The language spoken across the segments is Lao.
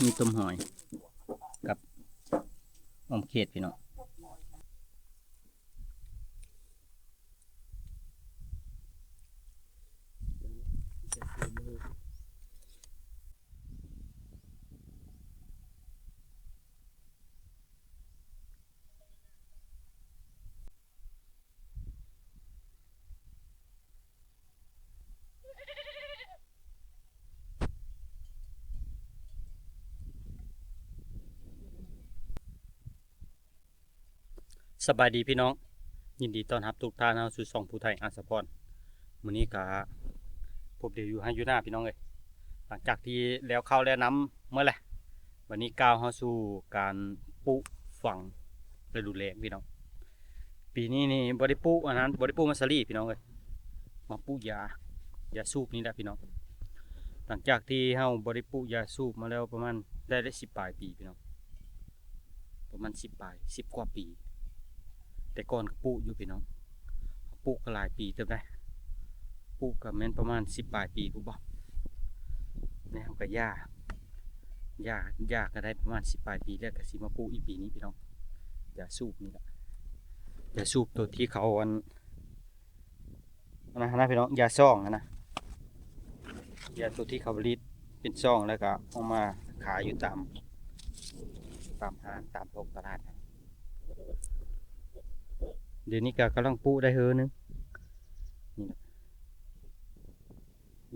ມີຕົ້ມຫອຍກັບອ້ອມເຂດພີ່ນ້ອງ. ສະບາຍດີພີ່ນ້ອງ, ຍິນດີຕ້ອນຮັບທຸກທ່ານເຂົ້າສູ່ຊ່ອງຜູ້ໄທອາດສະພອນ. ມື້ນີ້ກະພົບເດຢູ່ໄຮ່ຢູ່ນາພີ່ນ້ອງເອີຍ. ຫຼັງຈາກທີ່ແລ້ວເຂົ້າແລ້ວນຳໝົດແຫຼະ, ບັດນີ້ກ້າວເຂົ້າສູ່ການປູກຝັງລະດູແລ້ງພີ່ນ້ອງ. ປີນີ້ນີ້ບໍ່ໄດ້ປູກອັນນັ້ນ, ບໍ່ໄດ້ປູກມັດສາລີພີ່ນ້ອງເອີຍ, ມາປູກຢາ ຢາສູບນີ້ແຫຼະພີ່ນ້ອງ. ຫຼັງຈາກທີ່ເຮົາບໍ່ໄດ້ປູກຢາສູບມາແລ້ວປະມານໄດ້ ໄດ້ສິບປາຍປີພີ່ນ້ອງ, ປະມານສິບປາຍ ສິບກວ່າປີ. ແຕ່ກ່ອນກໍປູກຢູ່ພີ່ນ້ອງ, ປູກກໍຫຼາຍປີເຕີບໄດ໋, ປູກກໍແມ່ນປະມານສິບປາຍປີພຸ້ນບໍ. ແລ້ວເຮົາກໍຢາ ຢາ ຢາກໍໄດ້ປະມານສິບປາຍປີແລ້ວ, ກໍຊິມາປູກອີກປີນີ້ພີ່ນ້ອງ. ຢາສູບນີ້ລະ, ຢາສູບໂຕທີ່ເຂົາອັນ ອັນນັ້ນນະພີ່ນ້ອງ, ຢາຊອງຫັ້ນນະ, ຢາໂຕທີ່ເຂົາຜະລິດເປັນຊອງ ແລ້ວກໍເອົາມາຂາຍຢູ່ຕາມ ຕາມຫ້າງ ຕາມທ້ອງຕະຫຼາດ. ດຽວນີ້ກໍກຳລັງປູກໄດ້ເຮີໜຶ່ງນີ້ນະ,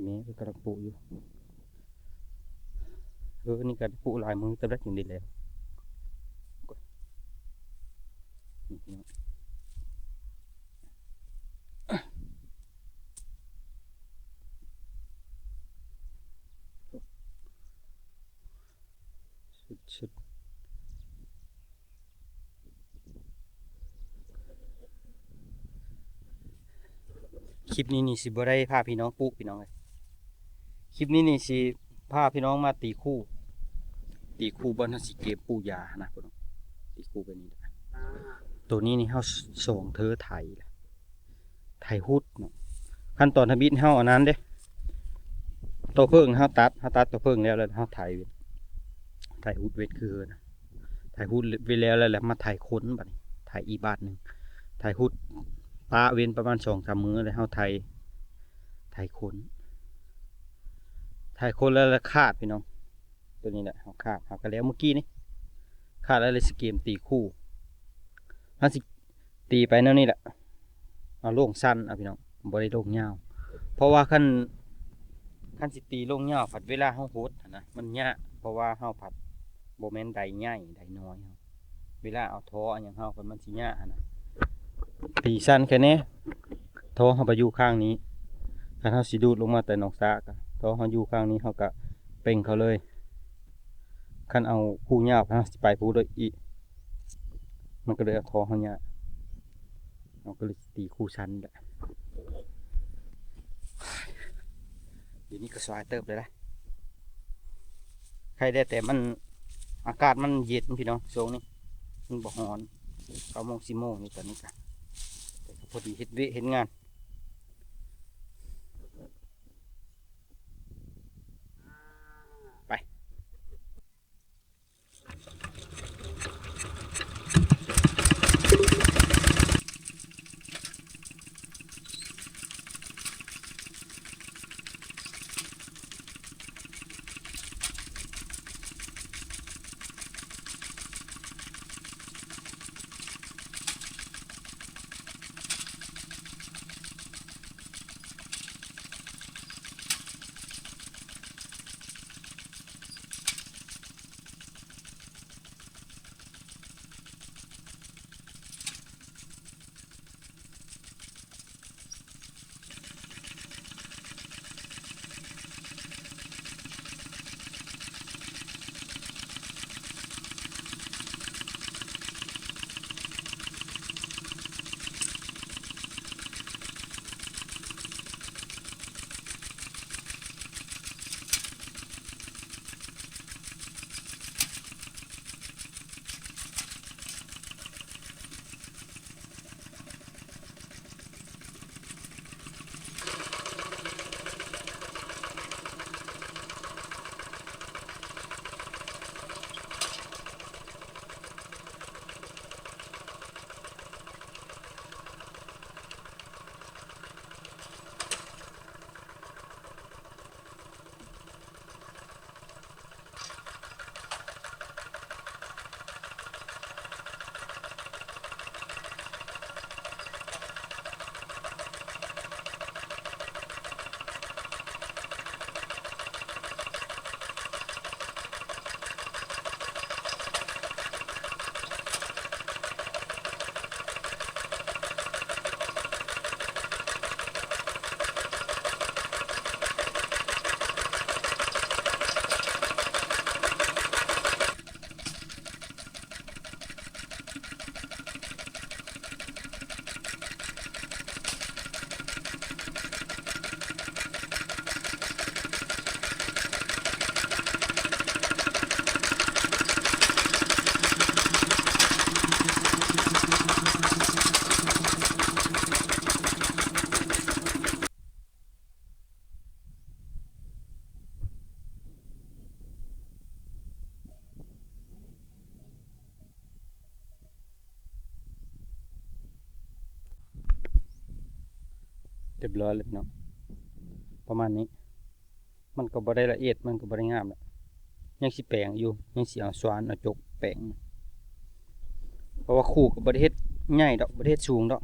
ແມ່ກໍກຳລັງປູກຢູ່. ເອີ ນີ້ກໍປູກຫຼາຍມື້ເຕີບແລ້ວຈຶ່ງໄດ້ແລ້ວ. ສຸດໆ. ຄລິບນີ້ນີ້ຊິບໍ່ໄດ້ພາພີ່ນ້ອງປູກພີ່ນ້ອງເອີຍ. ຄລິບນີ້ນີ້ຊິພາພີ່ນ້ອງມາຕີຄູ່, ຕີຄູ່ບ່ອນເຮົາຊິເກັບປູກຢາຫັ້ນນະພີ່ນ້ອງ, ຕີຄູ່ແບບນີ້. ໂຕນີ້ນີ້ເຮົາສອງເທີໄຖ ໄຖຮຸດເນາະ. ຂັ້ນຕອນທຳອິດເຮົາອັນນັ້ນເດ້, ຕົວເຜິ້ງເຮົາຕັດ, ເຮົາຕັດຕົວເຜິ້ງແລ້ວ ແລ້ວເຮົາໄຖ ໄຖຮຸດເວັນຄືນະ. ໄຖຮຸດໄປແລ້ວ ແລ້ວ ແລ້ວມາໄຖຂົນ, ບັດນີ້ໄຖອີກບາດໜຶ່ງ, ໄຖຮຸດປະເວັນປະມານສອງສາມມື້ ແລ້ວເຮົາໄຖ ໄຖຂົນ, ໄຖຂົນແລ້ວ ແລ້ວຄາດພີ່ນ້ອງ. ຕົວນີ້ແຫຼະເຮົາຄາດ, ເຮົາກໍແລ້ວມື້ກີ້ນີ້, ຄາດແລ້ວເລີຍຊິກຽມຕີຄູ່. ເຮົາຊິ ຕີໄປແນວນີ້ແຫຼະ, ເອົາໂລ່ງສັ້ນເອົາພີ່ນ້ອງ, ບໍ່ໄດ້ໂລ່ງຍາວ. ເພາະວ່າຄັນ ຄັນຊິຕີໂລ່ງຍາວ ພັດເວລາເຮົາຫົດຫັ້ນນະ ມັນຍາກ, ເພາະວ່າເຮົາພັດບໍ່ແມ່ນໄດໃຫຍ່ໄດນ້ອຍ, ເຮົາ ເວລາເອົາທໍ່ເອົາຫຍັງເຮົາ ມັນ ມັນຊິຍາກຫັ້ນນະ. ຕີສັ້ນແຄ່ແນ່, ທໍ່ເຮົາໄປຢູ່ຂ້າງນີ້, ຄັນເຮົາຊິດູດລົງມາແຕ່ໜອງສາກະ ທໍ່ເຮົາຢູ່ຂ້າງນີ້ ເຮົາກະເປັ່ງເຂົ້າເລີຍ. ຄັນເອົາຄູ່ຍາວ ຄັນເຮົາຊິໄປພູ້ໂດຍອີກ ມັນກໍເລີຍເອົາທໍ່ເຮົາຍາກ, ເຮົາກໍເລີຍຕີຄູ່ສັ້ນແຫຼະ. ດຽວນີ້ກໍສວາຍເຕີບເລີຍນະ, ໄຄແດ່ແຕ່ມັນ ອາກາດມັນເຢັນພີ່ນ້ອງ, ຊ່ວງນີ້ມັນບໍ່ຮ້ອນ. ເກົ້າໂມງ ສິບໂມງນີ້ ຕອນນີ້ກະ ແຕ່ກໍພໍດີເຮັດວຽກເຮັດງານ. ໄປ. ຮຽບຮ້ອຍແລ້ວພີ່ນ້ອງ ປະມານນີ້. ມັນກໍບໍ່ໄດ້ລະອຽດ ມັນກໍບໍ່ໄດ້ງາມແຫຼະ ຍັງຊິແປງຢູ່ ຍັງຊິເອົາສວ່ານເອົາຈົກແປງ ເພາະວ່າຄູກໍບໍ່ໄດ້ເຮັດໃຫຍ່ດອກ ບໍ່ໄດ້ເຮັດສູງດອກ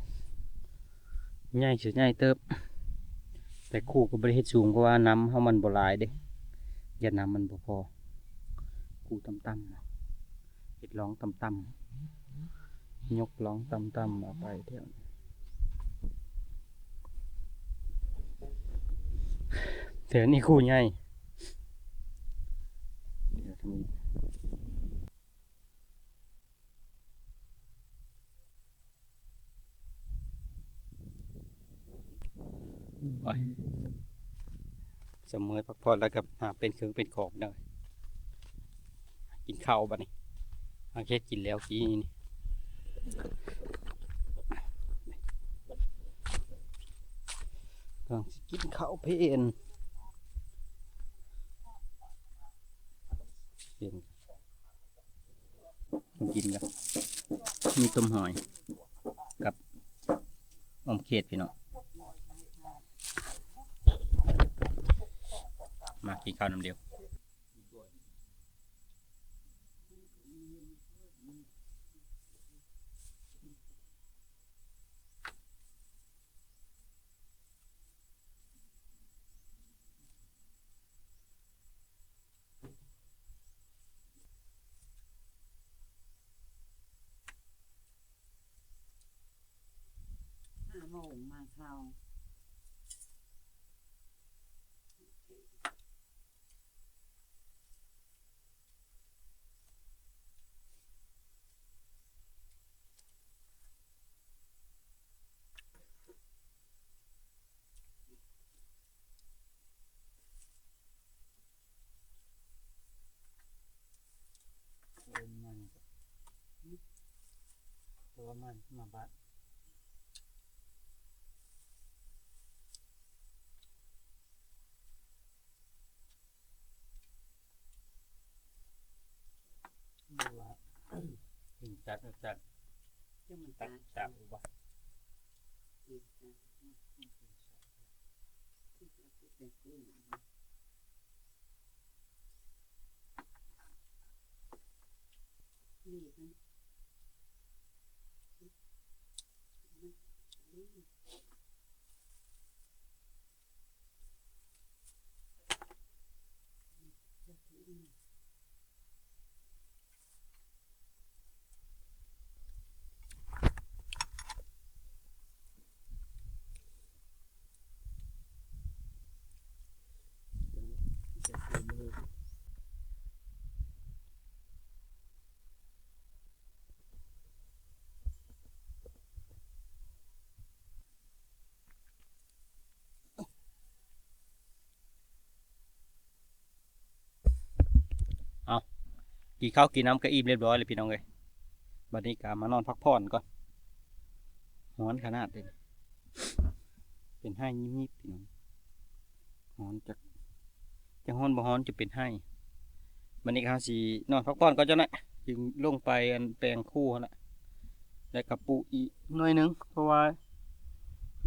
ໃຫຍ່ຊິໃຫຍ່ເຕີບ ແຕ່ຄູກໍບໍ່ໄດ້ເຮັດສູງ ເພາະວ່ານ້ຳເຮົາມັນບໍ່ຫຼາຍເດ້ ຢ້ານນ້ຳມັນບໍ່ພໍ. ຄູຕ່ຳໆ ເຮັດລອງຕ່ຳໆ ຍົກລອງຕ່ຳໆ ເອົາໄປແຖວ ແຖວນີ້ຄູໃຫຍ່. ໂອ້ຍ ສະເໝີພັກຜ່ອນແລ້ວກໍຫາເປັນເຄື່ອງເປັນຂອງເດີ. ກິນເຂົ້າບັດນີ້ ໂອເຄ ກິນແລ້ວກີ້ນີ້ ກຳລັງຊິກິນເຂົ້າເພນ ເພນ. ມາກິນກັນ ມີຕົ້ມຫອຍກັບອ່ອມເຂດພີ່ນ້ອງ ມາກິນເຂົ້ານຳດຽວ. ຫ້າໂມງມາເຊົາ. ວ່າ ກິນຈັດຈັດ ຈັກມັນຕັດຈາກບໍ່? ເອົາ ກິນເຂົ້າກິນນ້ຳກໍອີ່ມຮຽບຮ້ອຍແລ້ວພີ່ນ້ອງເອີຍ ບັດນີ້ກໍມານອນພັກຜ່ອນກ່ອນ ຮ້ອນຂະໜາດເດ ເປັນໄຫ້ຍິບໆ ພີ່ນ້ອງ ຮ້ອນຈັກ ຈັກຮ້ອນບໍ່ຮ້ອນຈະເປັນໄຫ້. ບັດນີ້ເຮົາຊິນອນພັກຜ່ອນກ່ອນຈັກໜ້ອຍ ຈຶ່ງລົງໄປອັນແປງຄູຫັ້ນແຫຼະ ແລ້ວກໍປູກອີກໜ້ອຍໜຶ່ງ ເພາະວ່າ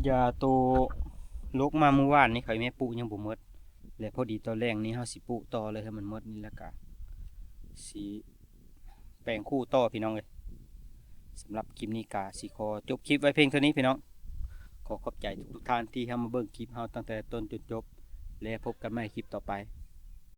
ຢາໂຕລົກມາມື້ວານນີ້ ຂ້ອຍແມ່ປູກຍັງບໍ່ໝົດ ແລະ ພໍດີຕອນແລງນີ້ເຮົາຊິປູກຕໍ່ເລີຍໃຫ້ມັນໝົດນີ້ ແລ້ວກໍຊິ ແປງຄູ່ຕໍ່ພີ່ນ້ອງເອີຍ. ສຳລັບຄລິບນີ້ກະຊິຂໍຈົບຄລິບໄວ້ພຽງເທົ່ານີ້ພີ່ນ້ອງ. ຂໍຂອບໃຈທຸກໆທ່ານທີ່ເຂົ້າມາເບິ່ງຄລິບເຮົາຕັ້ງແຕ່ຕົ້ນຈົນຈົບ ແລະ ພົບກັນໃໝ່ຄລິບຕໍ່ໄປ.